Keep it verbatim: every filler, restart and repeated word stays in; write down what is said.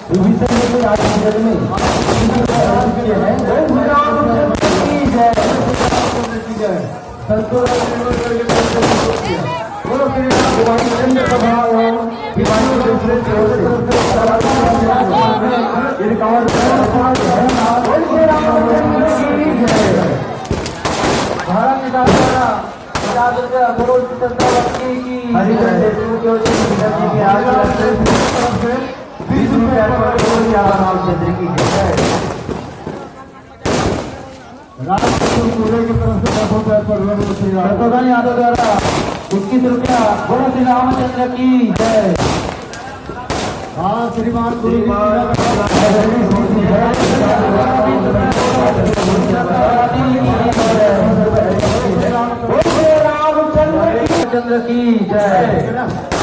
विभीषण जी के राज्य में विभीषण के हैं। ओम श्री रामचंद्र की जय। संतोष बोलो श्री राम। हमारी चंद्र सभा एवं हमारी दूसरे से ओम श्री रामचंद्र की जय। भारत की दाता पचास रुपया करोड़ की संस्था की हरिजन देशमुख के ओर से विभीषण जी के राज्य में बीस रुपया करोड़ की आवाज रामचंद्र की जय। रामचंद्र पूरे की तरफ से दसों पैर पर रंग श्री राम। शत्रुघ्न यादव द्वारा इक्कीस रुपया। बोलो श्री रामचंद्र की जय। हाँ, श्रीमान गुरु जी की जय। बोलो रामचंद्र की जय।